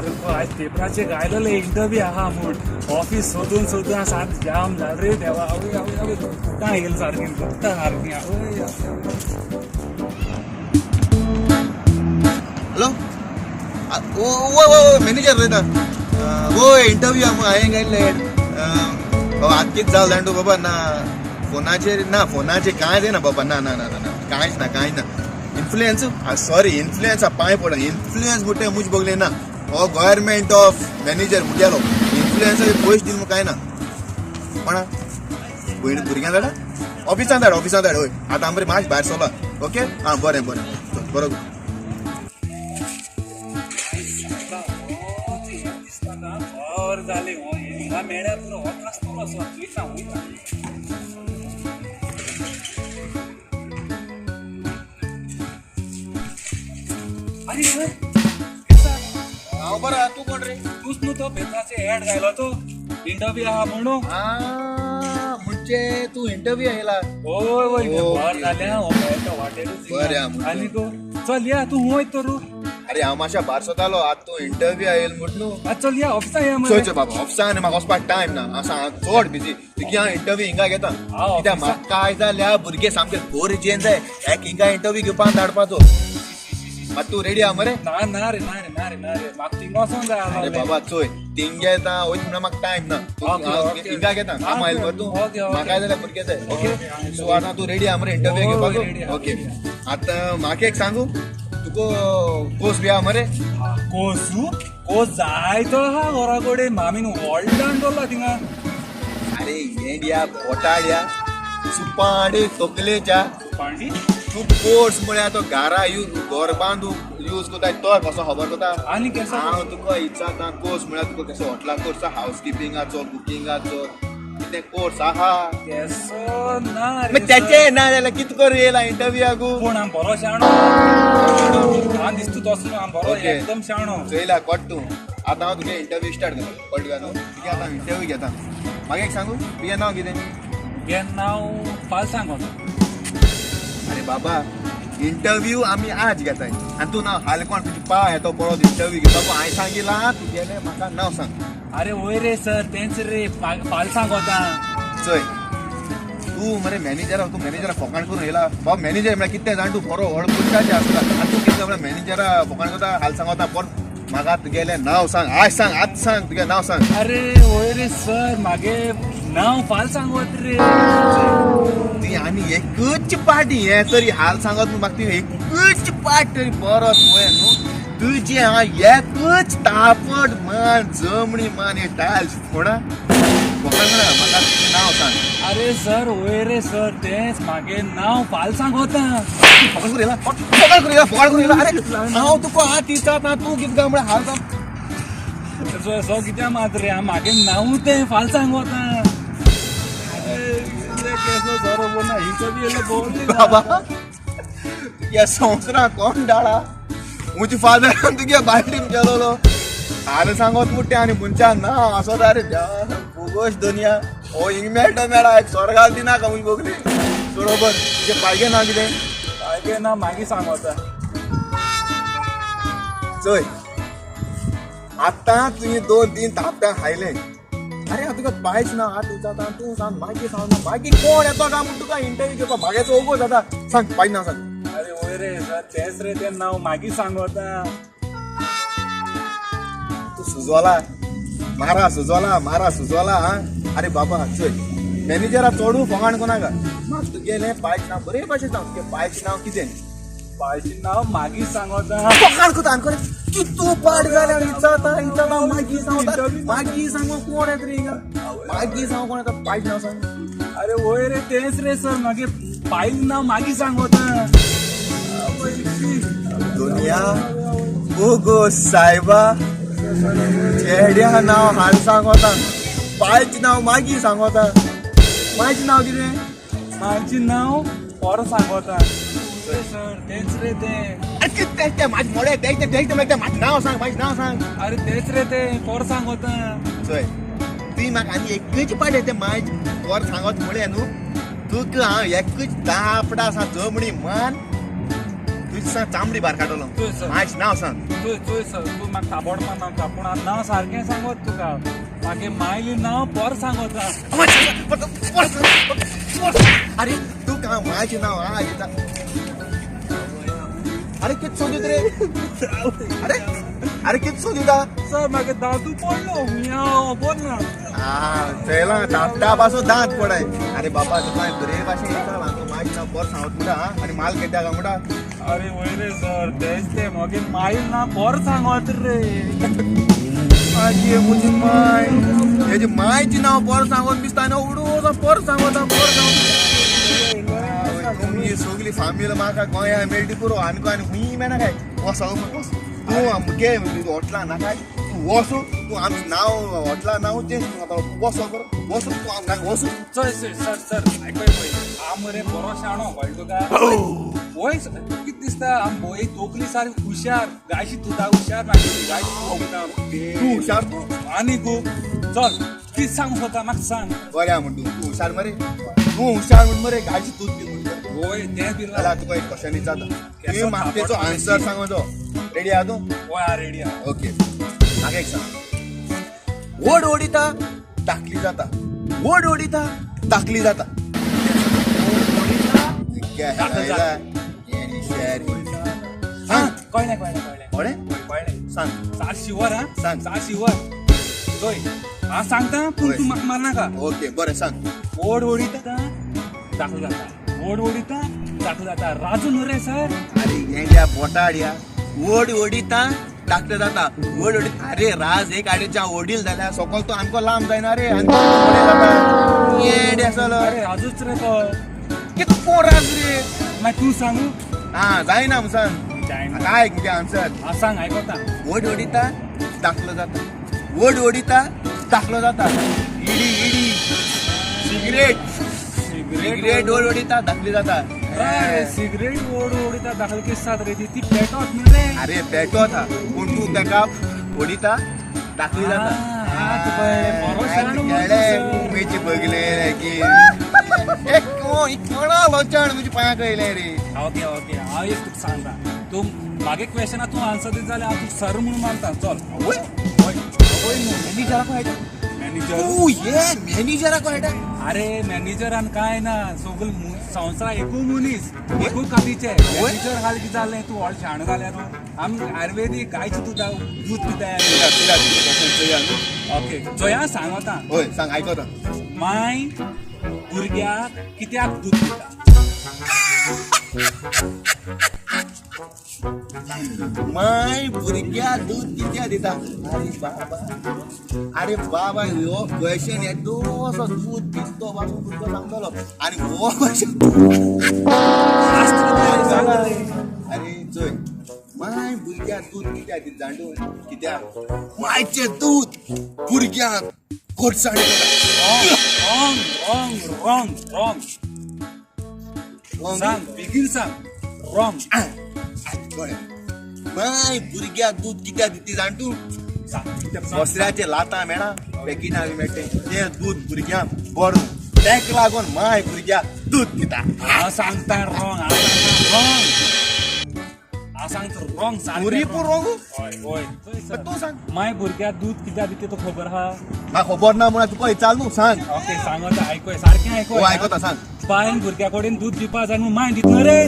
सारको आज पेपराचेर आयलेले इंटरव्यू आहा म्हूण ऑफीस सोदून सोदून सात जाम जाल रे देवा. आवय आवय आवय, दुखता येयली सारकी, दुखता सारकी. आवय आवय आवय. हॅलो, वय वय, मॅनेजर उलयता. वय, इंटरव्यू आहा हांवें घायल्ले. आतां कितें जालें जाणा तूं बाबा? ना फोनाचेर, ना फोनाचेर कांयच येना बाबा. ना ना ना ना ना, कांयच ना, कांयच ना. इन्फ्लुयन्स, सॉरी, इन्फ्लुयन्स, पांय पडना. इन्फ्लुयन्स म्हणटे मुज बगले ना. हो गव्हर्मेंट ऑफ मॅनेजर मुगेलो इन्फ्लुयन्स पयशे दिवन कांय ना. कोणा भयण भुरग्यां धाडा, ऑफिसान धाड, ऑफिसान धाड. हय, आतां आमरे मातशें भायर सरला. ओके, आं, बरें बरें, चल, बरो. बर जालें, हो हिंगा मेळ्ळ्यार पुरो, हो त्रास पुरो असो. वयता वयता. आरे सर. हांव बरो, तूं कोण रे? तूच न्हू तो पेपराचे एड घायलो तो इंटरव्यू आहा म्हणून? म्हणजे तूं इंटरव्यू आयला? होय होय. ओके. बर जालें, हो मेळटा वाटेरूच. बरें आहा म्हणून. आनी गो, चल या, तूं वय तर. अरे, हांव मातशें भायर सोतालो, आतां तूं इंटरव्यू आयल म्हूण न्हू. आतां चल या, ऑफिसा या चल. मरे. चल बाबा, ऑफिसान म्हाका वचपाक टायम ना, हांव चड बिजी. तुगे हांव इंटरव्यू हिंगा घेता. कित्याक म्हाका काय जाल्या, भुरगे सामके गोरजेन जाय. एक हिंगा इंटरव्यू घेवपाक धाडपाचो. मात तूं रेडी आहा मरे? ना ना रे, ना रे, ना रे, ना रे, म्हाका थिंगा वचोंक जाय अरे आसलें. बाबा, चोय, थिंग येता वयता म्हणल्यार म्हाका टायम ना. तूं ओके, हांव ओके. हिंगा घेता, काम आयल मरे तूं. Okay, okay. म्हाका जाल्यार भुरगे जाय. ओके. ओके. सो आतां तूं रेडी आहा मरे इंटरव्यू होय, घेवपाक? ready आहा. ओके, आतां म्हाका एक सांगू, तुका कोर्स बी आहा मरे? कोसू, कोस जायतो आहा घरा कडेन, मामीन व्हडल्यान दवरला थिंगा. अरे येंड्या पोटाड्या, सुपाडी तकलेच्या. पांडी. तूं कोर्स म्हळ्यार तो घरा यूज, घर बांदू यूज करता तो कसो खबर करता? आनी केसो? हांव तुका इचारता, कोर्स म्हळ्यार तुका कसो हॉटेला कोर्स, हाऊस किपिंगाचो, कुकिंगाचो कितें कोर्स आहा? केसो ना रे. मागीर तेचे ना जाल्यार कितें करूं येयला इंटरव्यूआकू? पूण हांव बरो शाणो, हांव दिसता तसलो हांव बरो. ओके. एकदम शाणो. चोयला कोट तूं. आतां हांव तुगे इंटरव्यू स्टार्ट करता, कळ्ळें तुका न्हू? तुगे आतां इंटरव्यू घेता. म्हाका एक सांगू, तुगें नांव कितें? गे नांव फाल सांगो. अरे बाबा, इंटरव्यू आमी आज घेताय आनी तूं नांव हाल कोण तुजी पा येतो परत इंटरव्यू घेवपाक. हांवें सांगिलां, तुगेलें म्हाका नांव सांग. अरे वय रे सर, तेंच रे, फाल सांगोता. चोय, तूं मरे मॅनेजरा, तूं मॅनेजरा फोकाण करून येयला. बाबा, मॅनेजर म्हळ्यार कितें जाण तूं? बरो व्हड मनशाचें आसता आनी तूं कितें म्हळ्यार मॅनेजरा फोकाण करता, हाल सांगता परत. म्हाका तुगेलें नांव सांग, आज सांग, आज सांग, तुगेलें नांव सांग. अरे वय रे सर, मागे नांव फाल सांगोत रे. ती आनी एकूच पाटी हें तरी हाल सांगत न्हू म्हाका. ती एकूच पाट तरी बरो पळय न्हू, तुजी हांव एकूच तापट मान, जमणी मान, हे टायल्स फोडा. म्हाका तुजें नांव सांग. अरे सर, वय रे सर, तेंच, मागे नांव फाल सांगोता. फकाण करून येयला, फकाण करून येयला, फकाण करून येयला. अरे, हांव तुका हात विचारता, तूं कितें काय म्हळ्यार हाल सांग. सो कित्या मात रे, हांव मागे नांव तें फाल सांगोता. केसो बरोबर ना, इंटरव्यू येयलो बोल. बाबा, तुगे संवसारां कोण डाळा? म्हजी फादरान तुगे बायटीन केलोलो हाल सांगत मुट्टे आनी मनशा ना असो. अरे बोगोश दुनिया, हो हिंग मेळटा मेळा, एक स्वर्गाल दिनाका म्हजी बोगली. बरोबर, तुगे पायगे ना कितें? मागे ना, मागीर सांगोता. चोय, आतां तुवें दोन तीन थापटां खायलें. अरे, हांव तुका पायच ना हात विचारता, तूं सांग मागीर सांग ना. मागीर कोण येतो काय म्हूण तुका इंटरव्यू घेवपाक? मागीर चौगो जाता. सांग, पायच ना सांग. अरे वय रे सर, तेंच रे, तें नांव मागीर सांगोता. तूं सुजोला मारा, सुजोला मारा, सुजोला. हा, अरे बाबा, चोय, मॅनेजरा चोडू फोगाण कोणाका. म्हाका तुगेलें पायच नांव बरे भाशेन सांग. तुगे पायच नांव कितें? पायचें नांव मागीर सांगोता. फोकाण कोता आनी कितू पाड जाल्यार विचारता विचारता, मागीर सांगता, मागीर सांगो. कोण येता रे हिंगा? मागीर सांगो, कोण येता? पायच नांव सांग. अरे वय रे, तेंच रे सर, मागीर पायल नांव मागीर सांगोता. दुनिया बोगो सायबा, चेड्या नांव हाल सांगोता, पायच नांव मागीर सांगोता. मायचें नांव कितें? मागीर नांव परत सांगोता सर, तेंच रे तें. अरे कितें तें तें? म्हाजें मोडें तें तें तें तें. म्हाजें नांव सांग, म्हाजें नांव सांग. अरे तेंच रे तें, परत सांगोता. चोय, तुवें म्हाका आनी एकूच पाट तें मायज पर सांगत म्हळें न्हू, तुका हांव एकूच दापडा आसा, जमणी मान तुजी. दिसा चामडी भायर काडलो. चोय सर. मायचें नांव सांग. चोय चोय सर, तूं म्हाका ताबडपा नाका, पूण हांव नांव सारकें सांगत तुका. म्हागे मायलें नांव पर सांगता. अरे तूं काय मायचें नांव हा दिता? अरे कित सोदीत रे? अरे अरे कित सोदिता? सर, म्हागे दांतू पडलो, म्याव बोल ना. चयला धापटा पासून दांत पडाय. अरे बाबा, तुका बरे भाशेन विचारलां, तूं मायचें नांव बरें सांगत म्हणटा हा, आनी माल घेता काय म्हणटा. अरे वय रे सर, तेच ते मगे मायल ना पर सांगत रे. आजी म्हजी माय, हेजी मायचें नांव बरें सांगत दिसता आनी उडो पर सांगता पर सांगता. तुमची सगली फामील म्हाका गोंया मेळटी पुरो, आनी आनी खूंय मेळना काय. वस वस तूं आमगे हॉटला ना काय, तूं वस. तूं आमचें नांव हॉटला नांव चेंज आतां. वस बरो, वस तूं आमकां वस. चल चल सर सर, आयकय पळय, हांव मरे बरो शाणो, कळ्ळें तुका? वय सर, कितें दिसता, आम भोय तोकली सारकी हुशार, गायशी तुता हुशार, मागीर गायशी तुता. तूं हुशार तूं. आनी गो चल, कितें सांगूंक सोदता म्हाका सांग. बरें आहा म्हण तूं, तूं हुशार मरे, तूं हुशार म्हण मरे, गायशी दूद पी म्हण मरे. वय तें बी. जाल्यार तुका एक क्वेश्चन विचारता, तुवें म्हाका तेचो आन्सर सांगपाचो. रेडी आहा तूं? वय, हांव रेडी आहा. ओके, म्हाका एक सांग, ओड ओडिता धाकली जाता, ओड ओडिता धाकली जाता. सांग. कळ्ळें कळ्ळें कळ्ळें. कळ्ळें? कळ्ळें. सांग. सात शिवर हा. सांग. सात शिवर. चोय, हांव सांगता, पूण वय. तूं म्हाका मारनाका. ओके, बरें, सांग. ओड ओडिता दाखल जाता, ओड ओडिता दाखल जाता, राजू न्हू रे सर? अरे हेंड्या बोटाड्या, ओड ओडिता धाकटे जाता, ओड ओडी. अरे राज एक आडेच्या ओडील जाल्यार सोकोल तो आमको लांब जायना रे, आनी जाता येड्या चल. अरे राजूच रे तो. कितें कोण राज रे? मागीर तूं सांगू. हा, जायना म्हण सांग. जायना. आतां आयक मुगे आन्सर. हांव सांग, आयकता. ओड ओडिता धाकलो जाता, ओड ओडिता धाकलो जाता, इडी इडी सिगरेट. सिगरेट ओड ओडिता धाकली जाता. अरे सिगरेट ओड ओडिता दाखल कितें जाता रे? ती पेटत न्हू रे. अरे पेटो था, पूण तूं ताका ओडिता धाकली जाता. आ, तुका बरो शाणो मरे तूं सर. उमेची बगले की कोणा लोचाण म्हज्या पांया कयलें रे. ओके ओके, हांव एक तुका सांगता, तूं मागे क्वेशना तूं आन्सर दिता जाल्यार हांव तुका सर म्हणून मानता. चल. आवय. हय आवय न्हू. मॅनेजराक कळटा. मॅनेजर. तूं ये मॅनेजराक कळटा. अरे मॅनेजरान काय ना, सगळे संवसार एकू मनीस एकू कातीचे. मॅनेजर हाल कितें जालें, तूं व्हड शाणो जाल्यार आमी आयुर्वेदीक गायचें दुदा दूद पिताय. ओके, चोया, सांगता. हय, सांग, आयकता. माय भुरग्याक कित्याक दूद दिता? माय भुरग्या दूद कित्याक दिता? अरे बाबा, अरे बाबा, ह्यो क्वेश्चन येदोसो दूद पितो बाबू भुरगो सांगतलो आनी हो क्वेश्चन. अरे चोय, माय भुरग्याक दूद कित्याक दिता जाणून? कित्याक मायचें दूद भुरग्यांक गोडसाण. Wrong wrong wrong wrong. सांग, बेगीन सांग, रॉंग. माय भुरग्याक दूद कित्याक दिता जाण तूं? सांग. बसऱ्याचे लातां मेळा, पॅकिटां बी मेळटा, तें दूद भुरग्यांक बरें, तेक लागून माय भुरग्याक दूद दिता. हांव सांगता रॉंग, हांव सांगता रॉंग, हांव सांगता रॉंग. पुरी पूर रॉंग. हय हय. तूं सांग. माय भुरग्याक दूद कित्याक दिता तो खबर आहा? म्हाका खबर ना म्हणून तुका विचार न्हू, सांग. ओके, सांगता, आयकोय सारकें आयकोय. हो, आयकता, सांग. बायन भुरग्या कडेन दूद दिवपा जाय म्हणून माय दितना रे.